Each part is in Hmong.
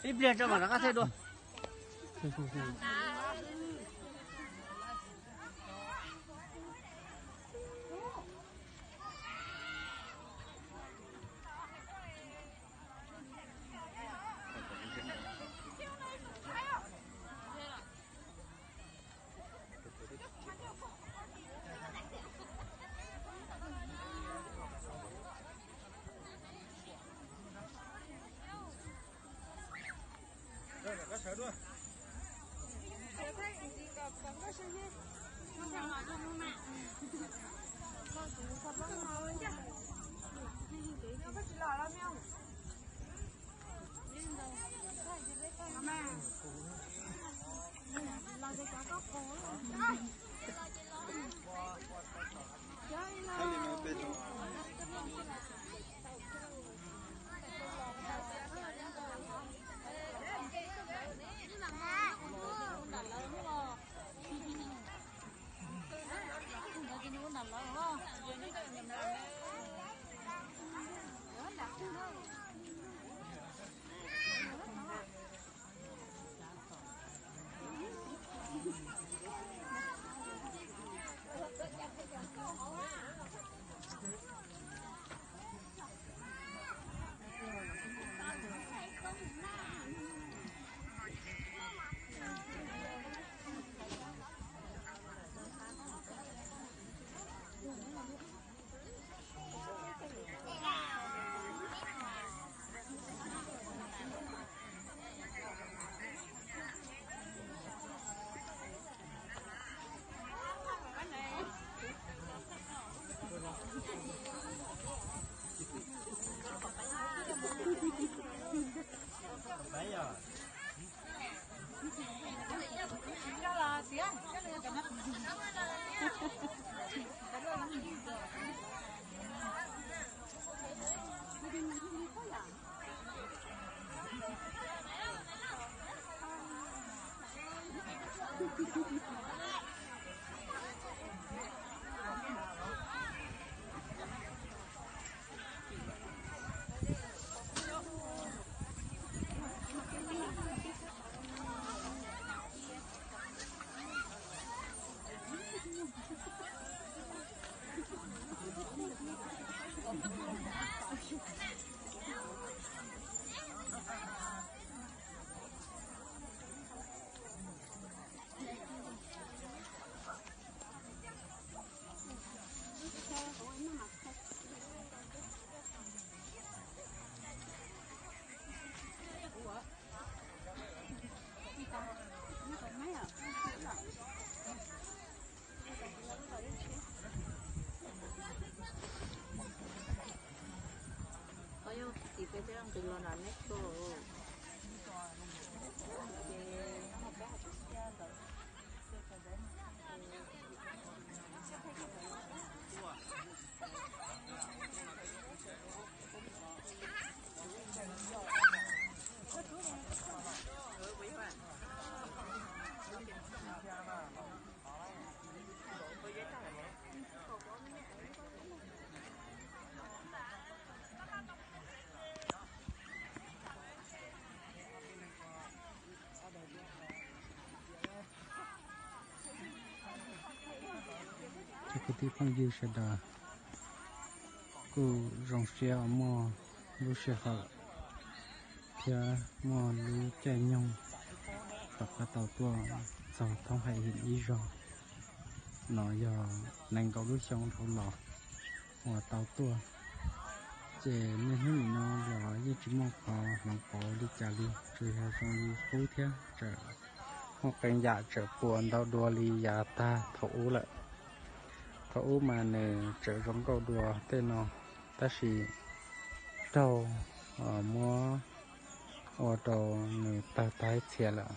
Ib pliag tso mam rov qab thaij dua. Cov kwv tij phooj ywg sawv daws, kuj zoo siab uas muaj lub sij hawm thiab muaj lub caij nyoog rov qab tau tuaj txog thoob hais him ib zaug. No yog nees nkaum lub xyoo dhau los uas tau tuaj, ces niaj hnub nim no los yeej tsis muaj qhov hloov pauv li cas li, tsuas yog zoo li qub thiab txawm muaj qee yam tseem puas ntau dua li yav tag thaum ub lawm. Thaum ub mas nws tseem zoo nkauj dua tej no, tab sis raug muab ua rau nws tawg tag txhia lawm.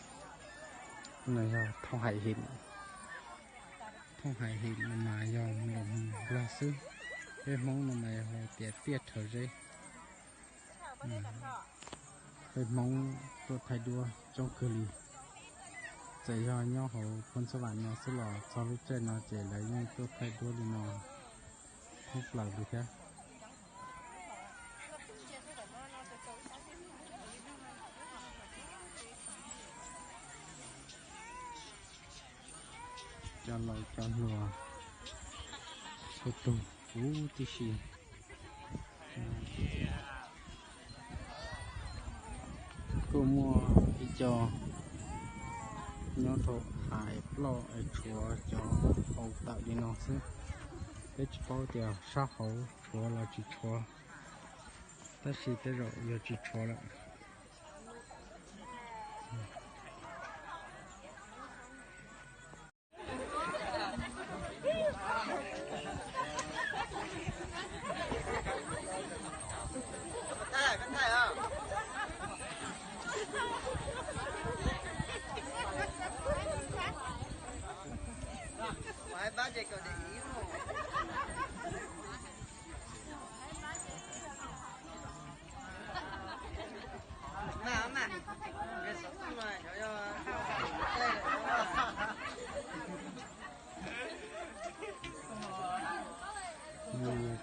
Nws yog thoob hais him, thoob hais him no mas yog nws Nplog xwb, peb Hmoob no mas yog hais tias tiaj rhawv zeb. Peb Hmoob tuaj thaij duab coob kawg li, txawm yog nyob hauv Phoos Xab Vam no xwb los txog lub caij no ces lawv yeej tuaj thaij duab li no. Hub plaws li thiab. Cov laus cov hluas kuj tuag huv tib si. Kuj muaj ib co nyob rau hais ploj es tshuav cov hau tawm li no xwb. Peb tsis paub tias sab hauv tshuav los tsis tshuav, tab sis tej zaum yog tsis tshuav lawm.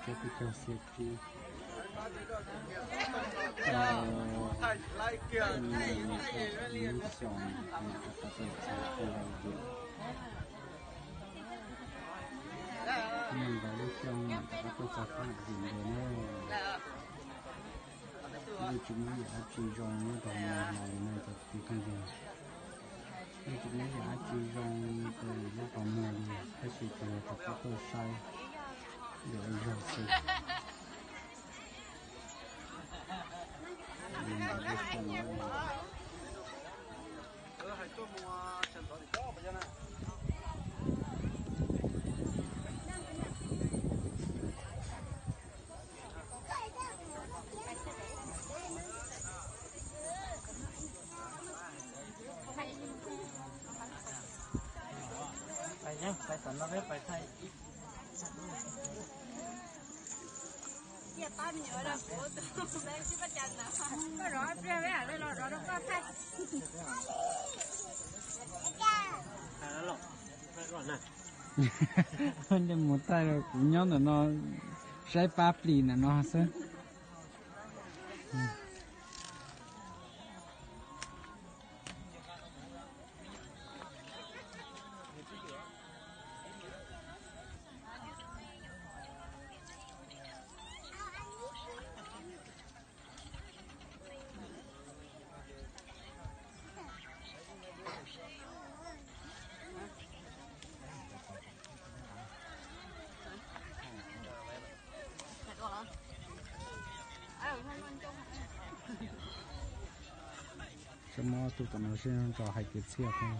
Cov peb caug xiab tsib, lub xyoo rov qab tuaj txog xyoo ntawd, lub xyoo rov qab tuaj txog xyoo ntawd na. Yeej tsis muaj ib yam dab tsi zoo nyob rau hauv no los no cov kwv tij phooj ywg. Yeej tsis muaj ib yam dab tsi zoo rau lub qhov muag li, tab sis tsuas yog rov qab tuaj saib dua ib zaug xwb. Mus thaij, kuv nyob ntawm no saib pab plis ntawm no xwb. Tsis muaj tus tom no sib ntso hais kwv txhiaj thiab.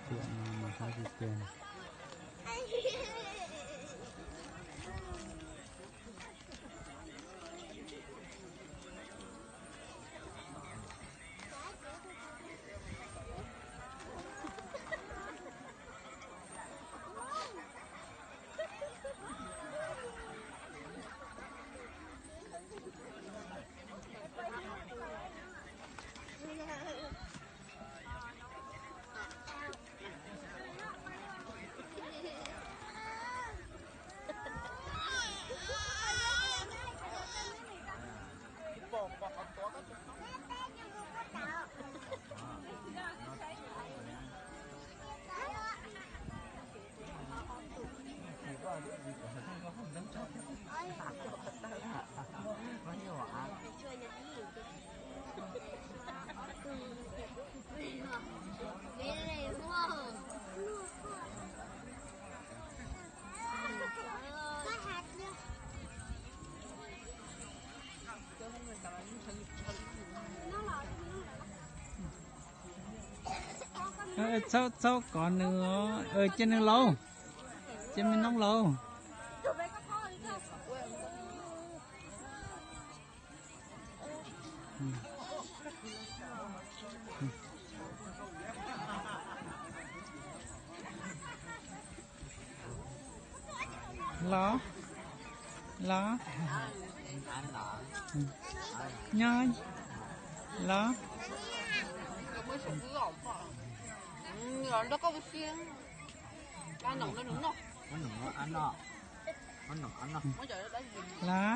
Tiam no mas hab tiag tiag. Txhob, txhob kov nws, cia nws lauj, cia me noob lauj. Los, los, nyob, los. Las, na, na,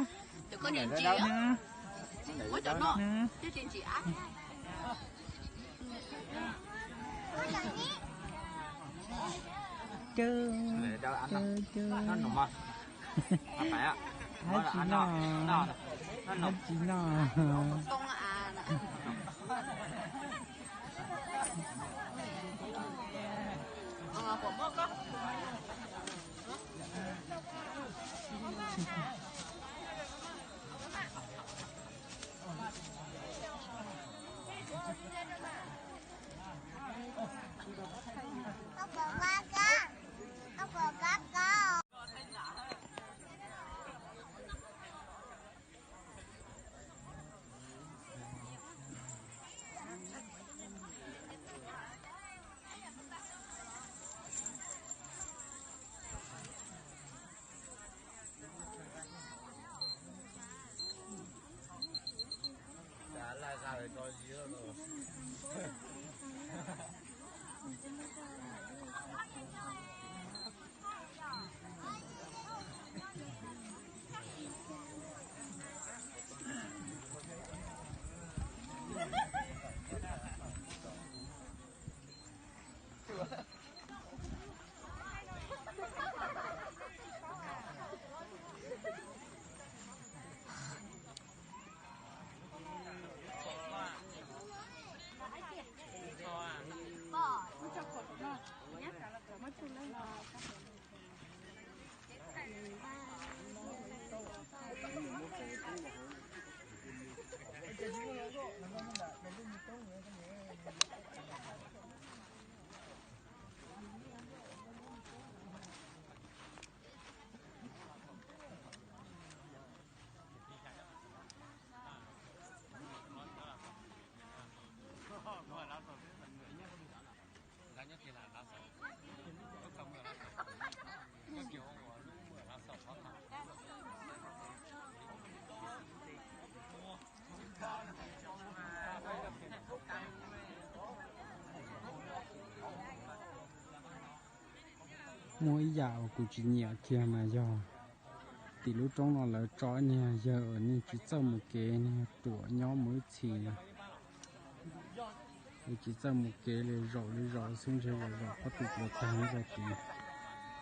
caw, caw, caw. Hab tsis noj, hab tsis noj. Muaj ib yam uas kuv tsis nyiam kiag mas yog tim lub roob no lawv tso ib niag yawg uas nws tsis txawj mus kev, niag ruam nyob mus ib txhis na. Nws tsis txawj mus kev li, zaum li zaum xwb, ntshe zaum zaum pob tw tuav tag nrho tid.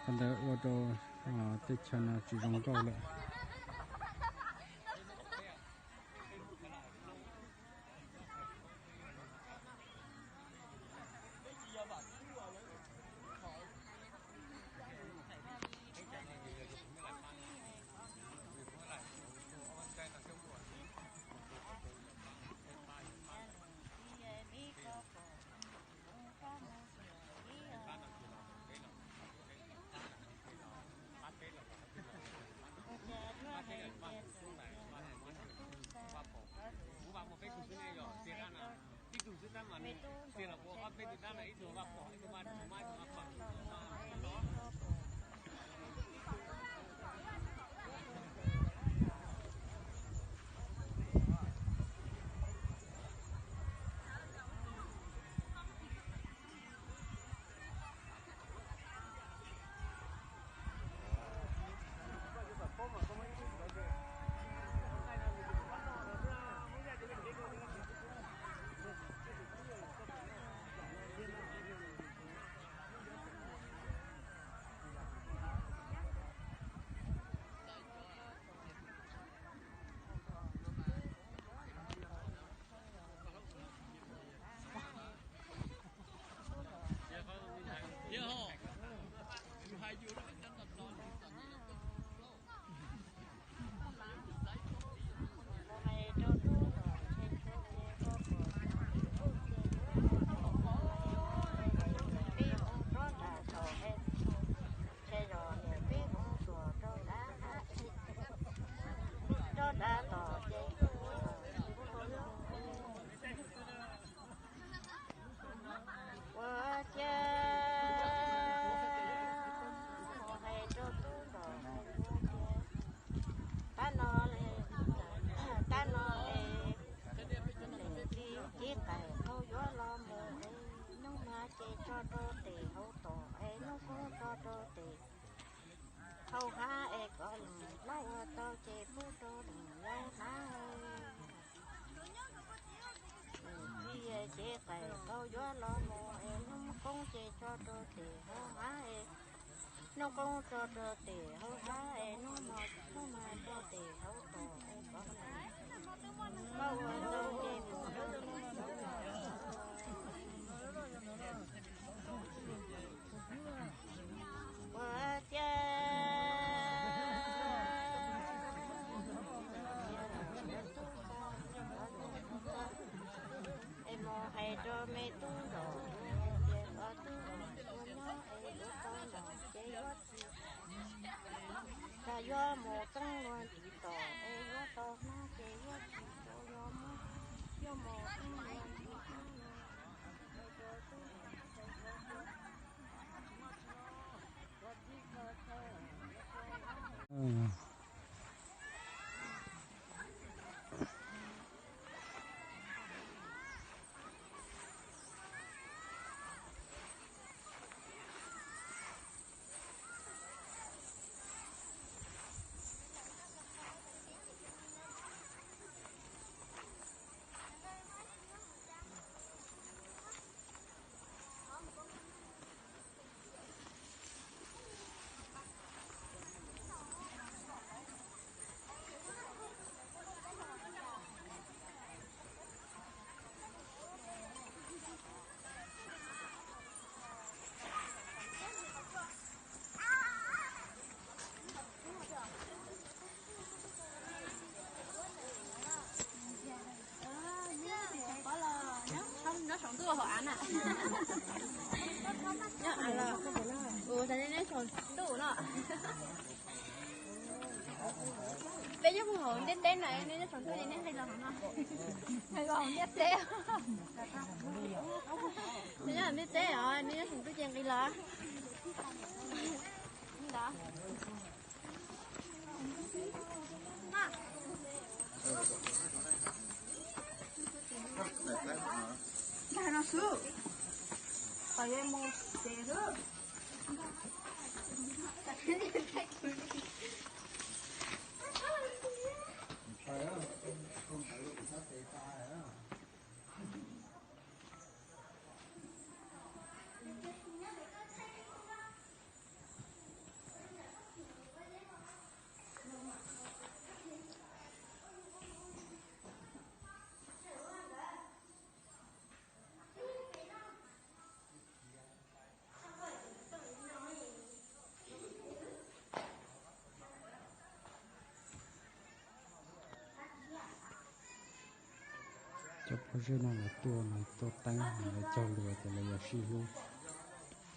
Qhov ntawd ua rau tej chaw no tsis zoo nkauj lawm. tso rau tes hauv tom es hnub koob tso rau tes hauv hav es kom leej hlob ua tau ces pub rau leej yau hnav. Txij cev qais tau yuav los mus es hnub koob ces tso rau tes hauv hav es hnub koob tso rau tes hauv hav es hnub no hnub no tso tes hauv tom es kom leej hlob ua tau ces pub rau leej yau hnav. Ua ciav es mus hais rau me tub nraug tias koj tub nraug ua nyob es yuav tau nraug ces yuav txiv, cas yuav mus txeeb luag ntsis tom es yuav tau hnab ces yuav tsis tau yuav muab, yuav mus txeeb luag ntsis hnab no. Nyob saum ntuj hauv av na. Nyob av los, ua tas nej nyob saum ntuj no. Peb nyob puag hauv ntiaj teb no, nej nyob saum ntuj ces nej nqis los hauv no. Nqis los hauv ntiaj teb. Nej nyob hauv ntiaj teb os, nej nyob saum ntuj ces nqis los. Ntawd. Ntag no xwb, kom yuav mus tsev xwb. Cov pob zeb no lawv tuaj no tuaj teeb, lawv cog lus tias lawv yuav sib hlub,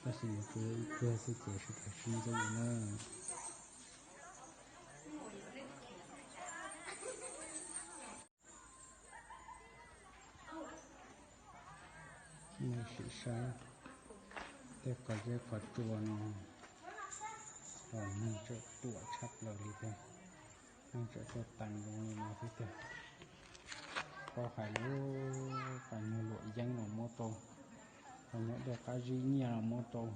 tab sis nws kuj ib pliag xwb ces sawv daws sib ntxub na. Nej sim saib tej qhov zeb qhov tsua no los neeg tseem tuaj tshaj plaws li thiab, neeg tseem tuaj teem zoo li no thiab tiag. Paub hais lub qhov nyuag luam yeeb los muab tau, qhov nyuag dej qab zib nyiaj los muab tau,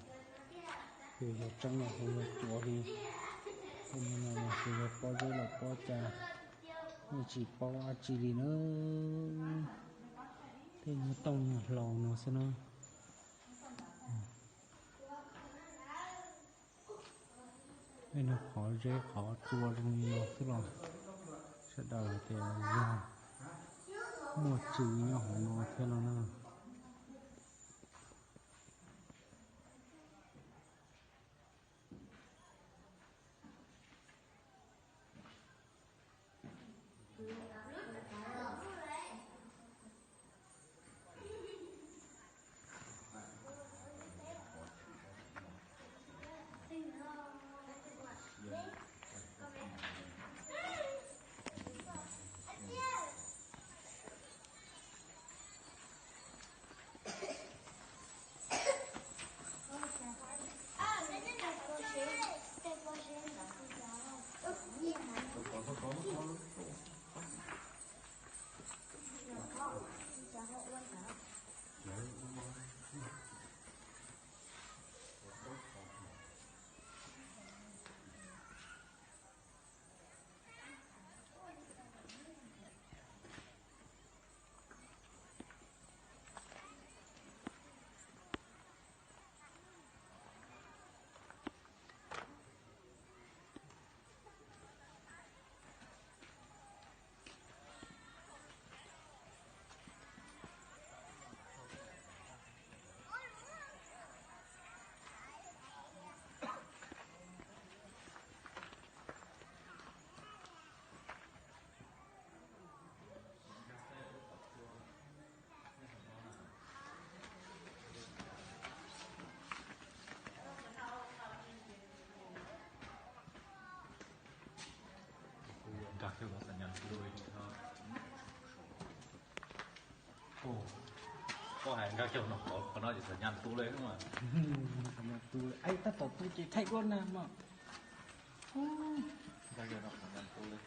yog yog tseeb los hu yog tuav li, hu no los hu yog pob zeb los pob cas, yeej tsis paub dab tsi li na. Tej nyuag tooj nyuag hlau no xwb na. Tej no qhov zeb qhov tsua zoo li no xwb los sawv daws hais tias yog muaj tswv nyob hauv no thiab no na. Koj hais nkag kiag no qhov no ces xam nyas tu li mas. Xam nyas tu li. Tab tom tu ces thaij duab na mas. Nkag kiag no xam nyas tu li.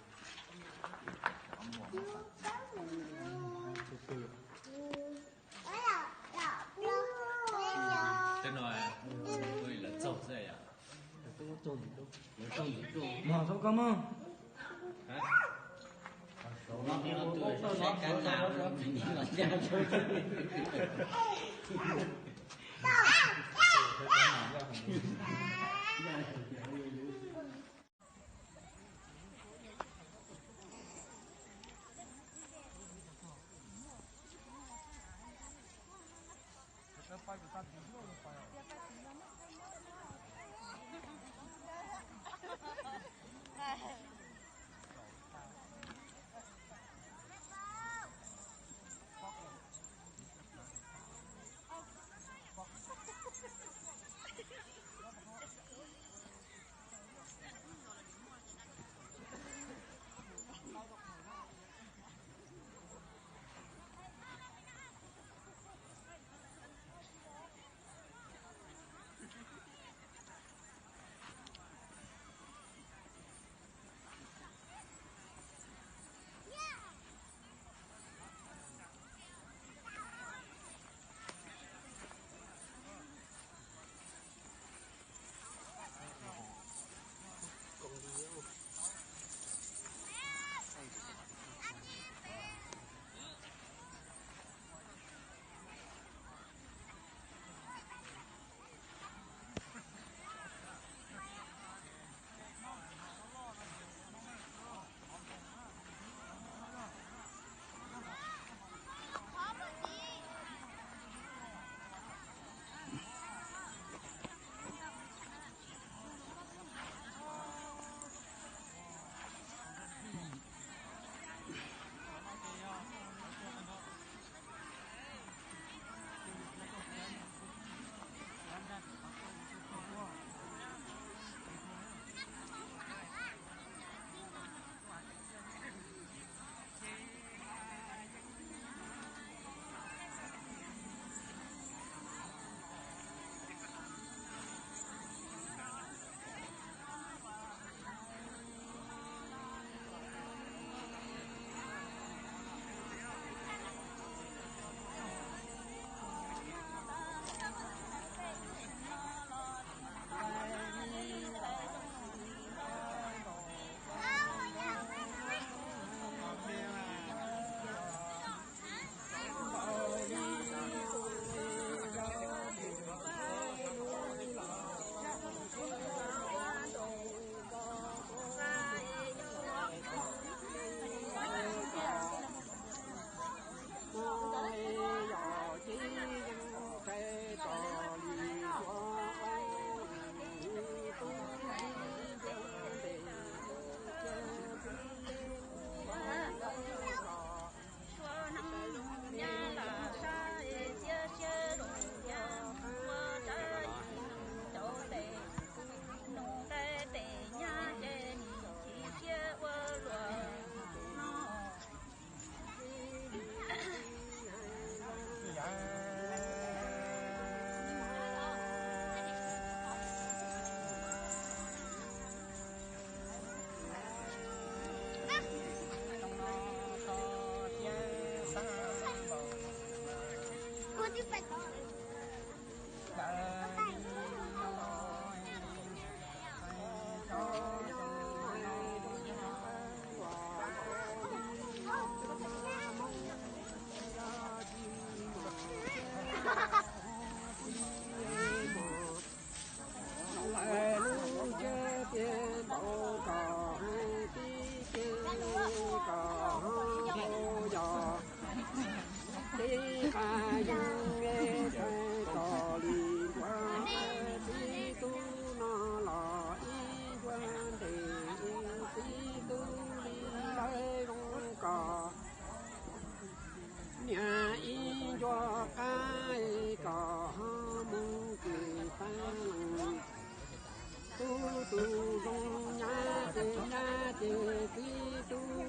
Tej no lawv txaug xwb yom. Mog, txhob koj mog. Lawv lub ntsiab tiaj ntaus kom heev, tib tiaj kom hov mus yos, tib qab yeej txais kom li ncuav, tib tug no los ib ncuav ntes, tib tug li lawv zoo kom. Niam ib ncuav qab kom hov mus kwm tag los, tub tus zoo nyab ces nyab ces tib tug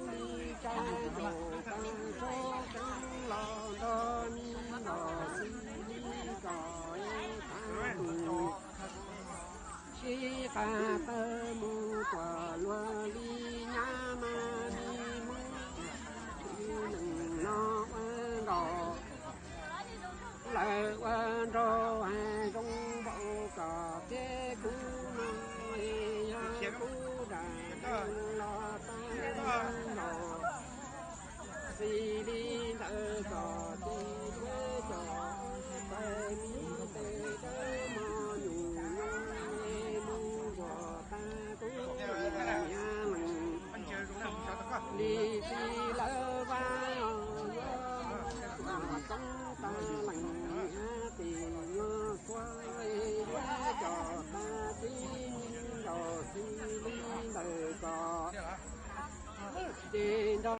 Tab